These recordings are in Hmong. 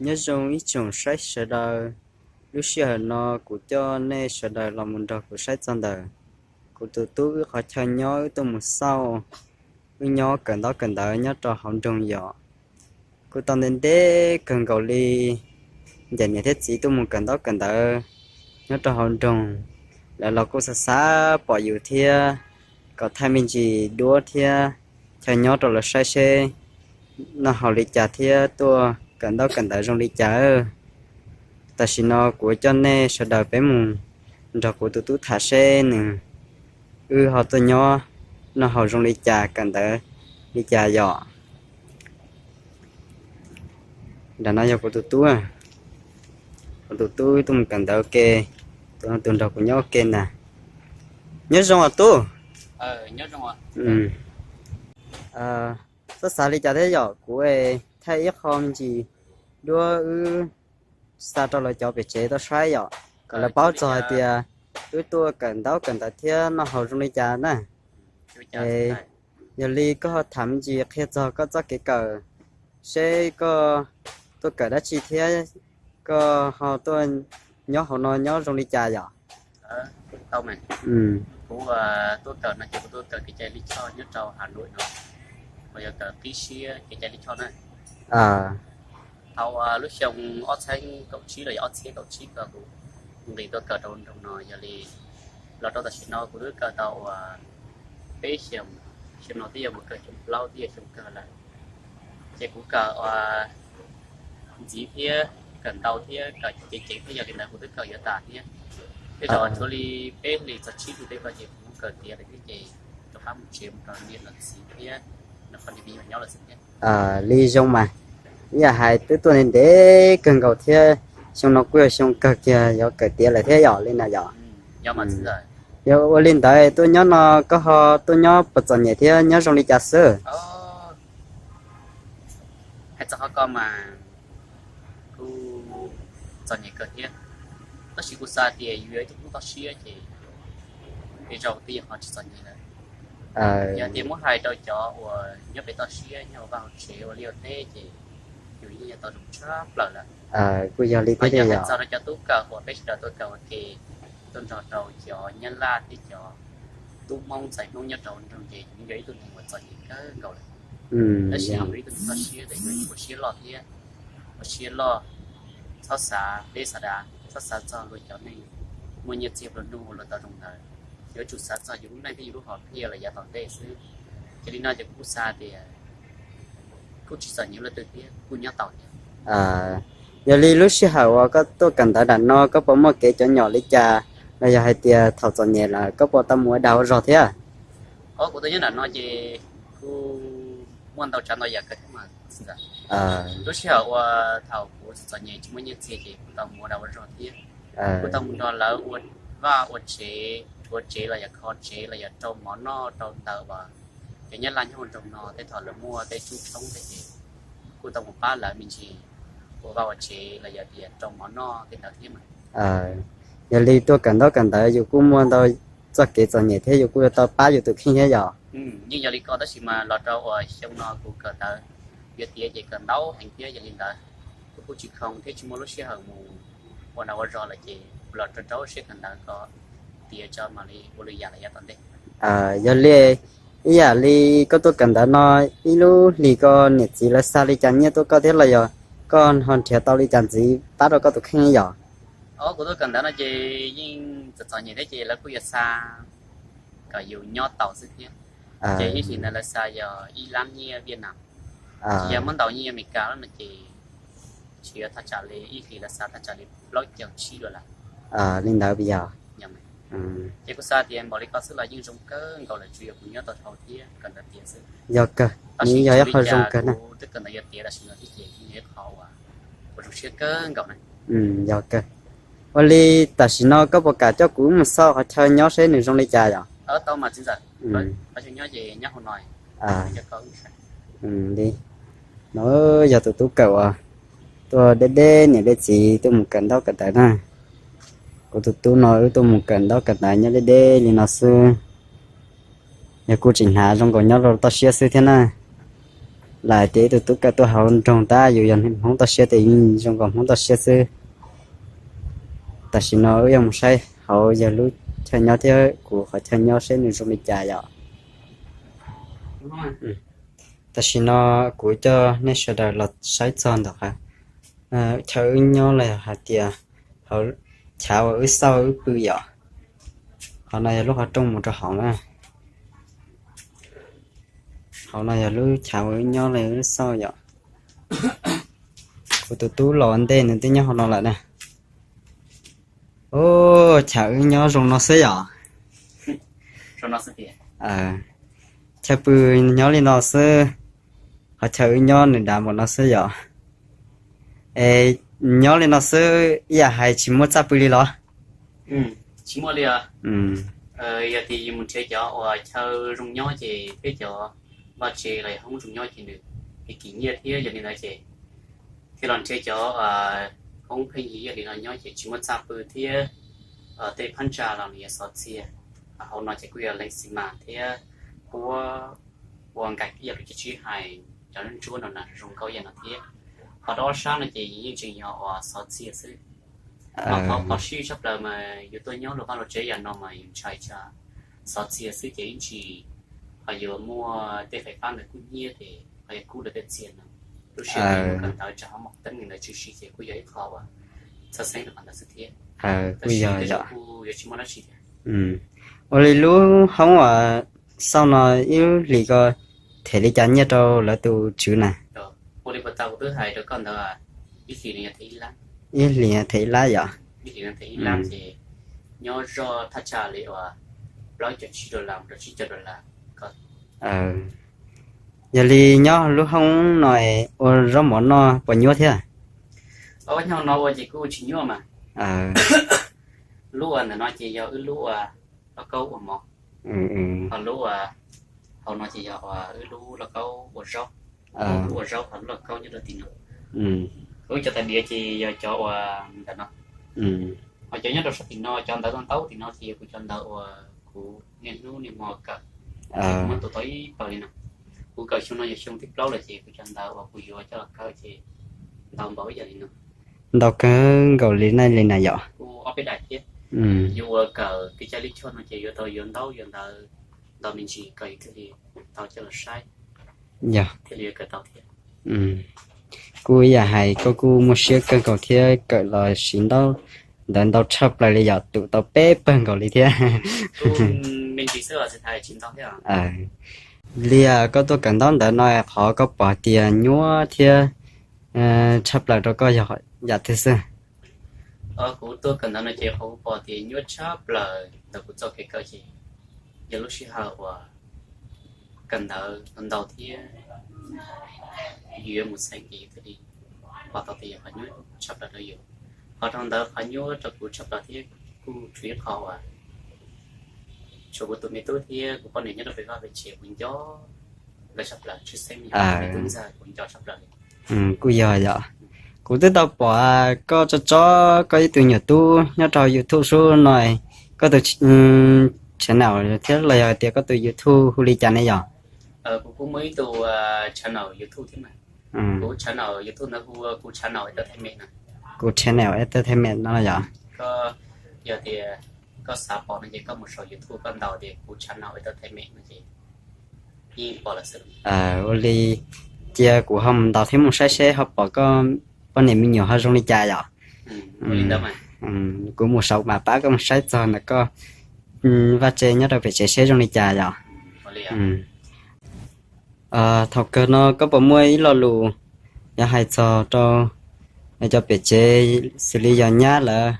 Nyob zoo ib tsoom saib sawv daws, lub sij hawm no kuv coj nej sawv daws los mus nrog kuv saib txog ntawm kuv tus tub wb qhov chaw nyob wb tuaj mus xauj, wb nyob kawm ntaub kawm ntawv nyob rau hauv nroog yom. Kuj tau ntev ntev kawg nkaus li, ncaim niam thiab txiv tuaj mus kawm ntaub kawm ntawv nyob rau hauv nroog, lawv los kuj xav xav pom yus thiab, kom thaij me ntsis duab thiab chaw nyob rau lawv saib seb noj haus li cas thiab tuaj kawm ntaub kawm ntawv zoo li cas. Tam sim no kuv coj nej sawv daws peb mus nrog kuv tus tub tham seb nws, wb ho tuaj nyob noj haus zoo li cas kawm ntawv li cas yom. Nram no yog kuv tus tub, kuv tus tub tuaj mus kawm ntawv ua ke, tus no tus nrog kuv nyob ua ke ntag. Nyob zoo os tub. Xav xav li cas thiab yom, kuv thaij ib qho me ntsis duab wb xa rau lawv cov pem tsev tau saib yom, kom lawv paub txog hais tias wb tuaj kawm ntaub kawm ntawv thiab noj haus zoo li cas na. Yog li koj ho tham me ntsis qhia txog koj txoj kev kawm, seb koj tuaj kawm dab tsi thiab koj ho tuaj nyob hauv no nyob zoo li cas yom? Kuv tuaj kawm no ces kuv tuaj kawm kev cai lij choj nyob rau Hav Nuam no, uas yog kawm qib siab kev cai lij choj na. Thaum lub xyoo ob txhiab kaum tsib los yog ob txhiab kaum tsib ko kuv nqis tuaj kawm rau nroog no, yog li los rau tam sim no kuv twb kawm tau uas peb xyoos, xyoo no twb yog mus kawg xyoo plaub twb yog xyoo kawg lawm. Ces kuv kawm uas ntxiv thiab kawm ntau thiab kawm ceev ceev thiab, yog li ntawd kuv twb kawm yuav tas thiab. Tej zaum tshuav li peb hlis txog tsib hlis tej ko ces kuv kawm tiav lawm thiab ces rov qab mus tsev mus rau niam los txiv thiab nrog poj niam me nyuam nyob lawm xwb thiab. Li zoo mas, ib yam hais twb tuaj ntev ntev kawg nkaus thiab, xyoo no kuj yog xyoo kawg kiag yuav kawm tiav lawm thiab yom, li na yom. Yog ua li ntawd tuaj nyob no koj ho tuaj nyob puas txom nyem thiab nyob zoo li cas xwb? Hais txog qhov ko mas kuj txom nyem kawg thiab, tab sis kuv xav tias yus yog ib tug tub toj siab ces tej zaum twb yog qhov tsis txom nyem lawm. Yog tias muab hais rau cov uas nyob pem toj siab nyob vaj hauv tsev ua liaj ua teb ces yus yeej yog tau zoo tshaj plaws lawm. Kuj yog li thiab, yog hais txog rau cov tub kawm uas peb sawv daws tuaj kawm ua ke, tuaj nrog rau cov Nyab Laj thiab cov tub Hmoob ntxhais Hmoob nyob rau nroog ces yus yog ib tug neeg uas txom nyem kawg nkaus lawm. Tab sis yus yog ib tug neeg txoj siab ces yus ua siab loj thiab, ua siab loj, txhob xav peb xav dav, txhob xav txog luag cov neeg muaj nyiaj txiag pluag nug ua luag tau zoo ntawd. Yuav tsum xav txog yus lub neej thiab yus lub hom phiaj los yav tom ntej xwb. Ces li no ces kuv kuj xav tias kuj tsis txom nyem leej twg thiab, kuj nyob tau thiab. Yog li lub sij hawm uas koj tuaj kawm ntawv nram no koj puas muaj kev cov nyom li cas, los yog hais tias thaum txom nyem lawm koj puas tau mus ua dag ua zog thiab? Kuv tuaj nyob nram no ces kuj muaj ntau tsav ntau yam kawg thiab mas. Lub sij hawm uas thaum kuv txom nyem tsis muaj nyiaj txiag ces kuv tau mus ua dag ua zog thiab. Kuv tau mus nrog lawv ua vaj ua tsev, rhuav tsev los yog kho tsev los yog rau mov noj rau ntawd uas cov Nyab Laj nyob hauv nroog no tej thaum lawv muaj tej tshoob tshoob thiab ces kuj tau mus pab lawv me ntsis ua vaj ua tsev los yog tias rau mov noj tej ntawd thiab mas. Yog li tuaj kawm ntaub kawm ntawv yus kuj muaj ntau txoj kev txom nyem thiab yus kuj yuav tau pab yus tus kheej thiab yom. Yeej yog li ko tab sis mas los rau uas xyoo no kuv kawm ntawv yuav tiav ces kawm ntau heev thiab, yog li ntawd kuv kuj tsis khoom thiab tsis muaj lub sij hawm mus ua dag ua zog lawm ces los rau rau siab kawm ntawv kom tiav tso mam li ua lwm yam los yav tom ntej. Yog li ib yam li koj tuaj kawm ntawv no, ib lub hlis koj niam txiv lawv xa li cas nyiaj tuaj koj thiab los yog koj ho nrhiav tau li cas ntxiv pab rau koj tus kheej yom? Kuv tuaj kawm ntawv no ces yeej txom txom nyem thiab ces lawv kuj yuav xa kom yus nyob tau xwb thiab. Ces ib hlis ntawd lawv xa yog ib lab nyiaj Viaj Nam, tsis yog muab ntaus nyiaj Amelikas lawm no ces tsis yog thaj tsam li ib hlis lawv xa thaj tsam li plaub caug tsib dollar. Li ntawd yog. Ces kuv xav tias npaum li ko xwb los yeej zoo kawg nkaus lawm, tsuas yog kuv nyob tau dhau thiab kawm ntawv tiav xwb. Yog kawg, nws yog ib qho zoo kawg na. Kuv twb kawm ntawv yuav tiav tam sim no thiab ces yeej yog ib qho uas kuv zoo siab kawg nkaus na. Yog kawg. Ua li tam sim no koj puas kam coj kuv mus xauj qhov chaw nyob seb nws zoo li cas yom? Tau mas txiv ntxawm, qhov chaw nyob ces nyob hauv no. Li no yog tus tub kawm uas tuaj deb deb niam deb txiv tuaj mus kawm ntaub kawm ntawv na. Kuv tus tub no wb tuaj mus kawm ntaub kawm ntawv nyob deb deb li no xwb, yog kuj tseem hnav zoo nkaus nyob rau toj siab xwb thiab na. Lam tias ib tug tub kawm tuaj hauv nroog tab yus yog Hmoob toj siab ces yeej zoo nkaus Hmoob toj siab xwb. Tam sim no wb yuav mus saib hauv yawg lub chaw nyob thiab kuv qhov chaw nyob seb nws zoo li cas yom. Tam sim no kuv coj nej sawv daws los saib txog ntawm qhov chaw wb nyob los yog hais tias hauv chav uas wb xauj wb pw yom. Qhov no yog lub qhov rooj mus rau hauv na. Hauv no yog lub chav uas wb nyob los yog wb xauj yom. Kuv tus tub los ua ntej nws twb nyob hauv no lawm na. Ub, chav wb nyob zoo no xwb yom. Chaw pw nyob li no xwb, qhov chaw wb nyob nws dav npaum no xwb yom. Es nyob li no xwb ib yam hais tsis muaj txaj pw li los? Tsis muaj li os. Yog tias yus mus nrhiav cov uas chaw zoo nyob ces thiab cov vaj tse los yog hoob zoo nyob ces nws kim kim nyiaj thiab yog li ntawd ces thiaj los nrhiav cov hoob pheej yig ib yam li no nyob ces tsis muaj txaj pw thiab tej phab ntsa los nws yuav xov txiag. Hauv no ces kuj yog leej xi mas thiab kuab ua nkaim ib yam li cov tsib hais cov ntsuab no na zoo nkauj ib yam no thiab. Ho rau ob sab no ces yeej tseem yog uas xov txiag xwb. Mas qhov qhov sij tshaj plaws mas yus tuaj nyob luag vaj luag tsev yam no mas yus ntshai tsam xov txiag xwb ces ib ntsis ho yuav muaj tej fais fab ntawd kub hnyiab ces ho yuav kub lawv tej txiag no. Lub sij hawm kawm ntawv tsam ho muaj teeb ntawd tshwm sim ces kuj yog ib qho uas txhawj xeeb rau qhov ntawd xwb thiab. Kuj yog yom. Kuj yuav tsis muaj dab tsi thiab. Ua li lub hoob uas xauj no ib hlis ko them li cas nyiaj rau lawv tus tswv na? Ua li puag ta kuv twb hais rau koj ntawd, ib hlis no yog them ib lab. Ib hlis them ib lab yom. Ib hlis no them ib lab ces nyob zoj thaj tsam li uas plaub caug tsib dollar mus rau tsib caug dollar. Yog li nyob lub hoob no ua zaub mov noj puas nyuaj thiab? Nyob no ua ces kuj tsis nyuaj mas. Lub uas ntawm no ces yog wb lub uas lauj kaub ua mov, ho lub uas hauv no ces yog uas wb lub lauj kaub ua zaub. Lub ua zaub ho lub lauj kaub nyob rau tim no. Wb cov tais diav ces yog cov uas ntawm no. Ho cov nyob rau sab tim no, cov ntawv ntau ntau tim no ces yog kuv cov ntawv uas kuv niaj hnub niaj hmo kawm, ces kuv muab ntaus tau ib pawg li no. Kuv kawm xyoo no yog xyoo thib plaub lawm ces kuv cov ntawv uas kuv yuav coj los kawm ces ntau npaum ib yam li no. Ntau kawg nkaus li na li na yom. Kuv ob peb daim thiab. Yuav ua kawm kev cai lij choj no ces yuav tau yuav ntaub yuav ntawv ntau me ntsis kom yus thiaj li tau coj los saib, yog thiaj li yuav kawm tau thiab. Kuj ib yam hais koj kuj muaj siab kawg nkaus thiab, kawm los siv ntaub ntawv ntau tshaj plaws li yom, tum tau peb pawg nkaus li thiab. Me ntsis xwb os, tsis ntau thiab. Li koj tuaj kawm ntaub ntawv no qhov koj pom tias nyuaj thiab tshaj plaws rau koj yog yam twg xwb? Kuv tuaj kawm ntawv no ces qhov kuv pom tias nyuaj tshaj plaws ntawm kuv txoj kev kawm ces yog lub sij hawm uas kawm ntawv ntau thiab yus yuav mus xeev ces yus thiaj li pom tau tias yog qhov nyuaj tshaj plaws rau yus. Qhov rau ntawd qhov nyuaj rau kuv tshaj plaws thiab kuj tshuav ib qho uas tshuav kuv tus me tub thiab kuv poj niam nyob rau pem vaj pem tsev kuv nco nkawd tshaj plaws, tshwj xeeb me tub ntxawg kuv nco tshaj plaws li. Kuj yog yom. Kuv twb tau pom koj tso tso koj ib tug nyuam tub nyob rau YouTube sub no, koj tus channel thiab los yog tias koj tus YouTube hu li cas ne yom? Kuv kuj muaj ib tug channel YouTube thiab mas. Kuv channel YouTube ntawd hu ua kuv channel Entertainment no. Kuv channel Entertainment no yom. Koj yog tias koj xav pom no ces koj mus saum YouTube koj ntaus tias kuv channel Entertainment no ces yeej pom lawm xwb. Ua li cia kuv ho mus ntaus thiab mus saib seb ho pom koj poj niam me nyuam ho zoo li cas yom. Kuv mus saum mam pab koj mus saib txog ntawm koj vaj tse nyob rau pem tsev seb zoo li cas yom. Thaum kawg no koj puas muaj ib lo lus yuav hais txog rau cov pem tsev xws li yog nyab lawv,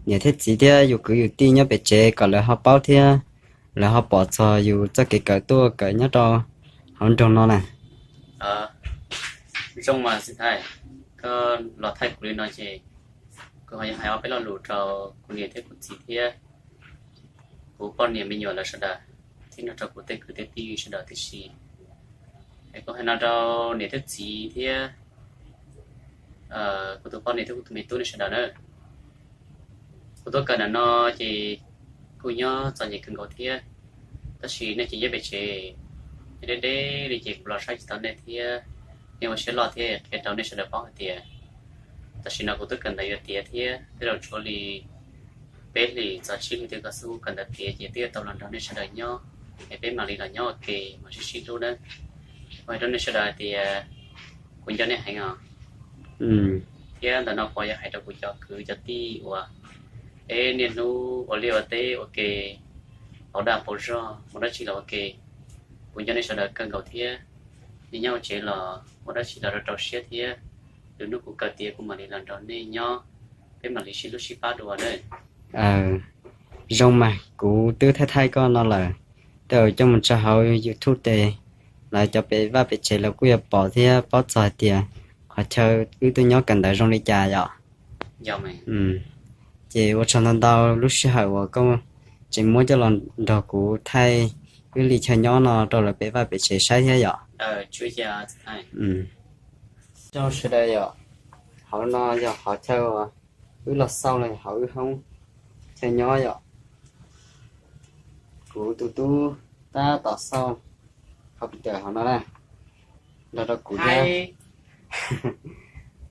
niam thiab txiv thiab yus kwv yus tij nyob pem tsev kom lawv ho paub thiab lawv ho pom txog yus txoj kev kawm tuaj kawm nyob rau hauv nroog no na? Zoo mas xib thais, koj los thaij kuv li no ces kuv ho yuav hais ob peb lo lus rau kuv niam thiab kuv txiv thiab kuv poj niam me nyuam lawv sawv daws, thiab nrog rau kuv tej kwv tej tij sawv daws tib si. Es kuv hais no rau niam thiab txiv thiab kuv tus poj niam thiab kuv tus me tub nej sawv daws na. Kuv tuaj kawm ntawm no ces kuj nyob txom nyem kawg nkaus thiab, tab sis nej ces nyob pem tsev, nyob deb deb li ces kuv los saib tsis tau nej thiab. Nej ua siab loj thiab qhia rau nej sawv daws paub hais tias tam sim no kuv twb kawm ntawv yuav tiav thiab, tej zaum tshuav li peb hlis txog tsib hlis twb kawm xub kawm ntawv tiav ces twb yuav tau los nrog nej sawv daws nyob, es peb mam li los nyob ua ke mas sib sib hlub nawb. Kuv hais rau nej sawv daws hais tias kuv nco nej heev os. Thiab ntawm no kuv yog hais rau kuv cov kwv cov tij uas, es niaj hnub ua liaj ua teb ua ke, pauv dag pauv zog, ua dab tsi los ua ke. Kuv nco nej sawv daws kawg nkaus thiab. Nej nyob hauv tsev los ua dab tsi los rau rau siab thiab, lwm hnub kuv kawm tiav kuv mam li los nrog nej nyob, peb mam li sib hlub sib pab dua nawb. Zoo mas kuv twb thaij thaij koj no lawm, tej zaum coj mus tso hauv YouTube tes, lawv cov pem vaj pem tsev lawv kuj yuav pom thiab paub txog hais tias qhov chaw wb tuaj nyob kawm ntawv zoo li cas yom. Ces ua tsaug ntau ntau lub sij hawm uas koj tseem muab coj los nrog kuv thaij wb li chaw nyob no rau lawv pem vaj pem tsev saib thiab yom. Rau sawv daws yom, hauv no yog qhov chaw uas wb los xauj los hauv wb hoob chaw nyob yom. Kuv tus tub tab tom xauj computer hauv no na, nrog rau kuv thiab.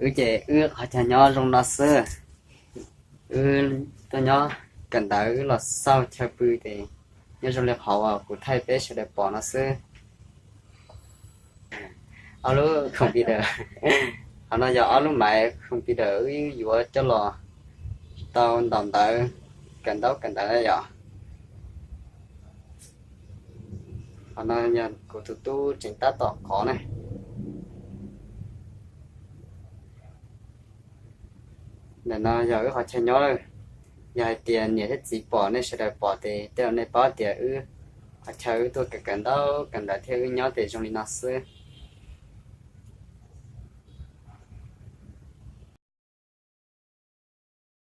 Wb ces wb qhov chaw nyob zoo no xwb. Wb tuaj nyob kawm ntawv wb los xauj chaw pw ces nyob zoo li qhov uas kuv thaij peb sawv daws pom no xwb. Ob lub computer, qhov no yog ob lub maiv computer wb yuav coj los tau ntaus ntawv, kawm ntaub kawm ntawv na yom. Qhov no yog kuv tus tub tseem tab tom qhov ne. Ntawm no yog wb qhov chaw nyob lawm. Yog hais tias niam thiab txiv pom, nej sawv daws pom ces tej zaum nej paub tias wb qhov chaw wb tuaj kawm kawm ntaub kawm ntawv thiab wb nyob ces zoo li no xwb.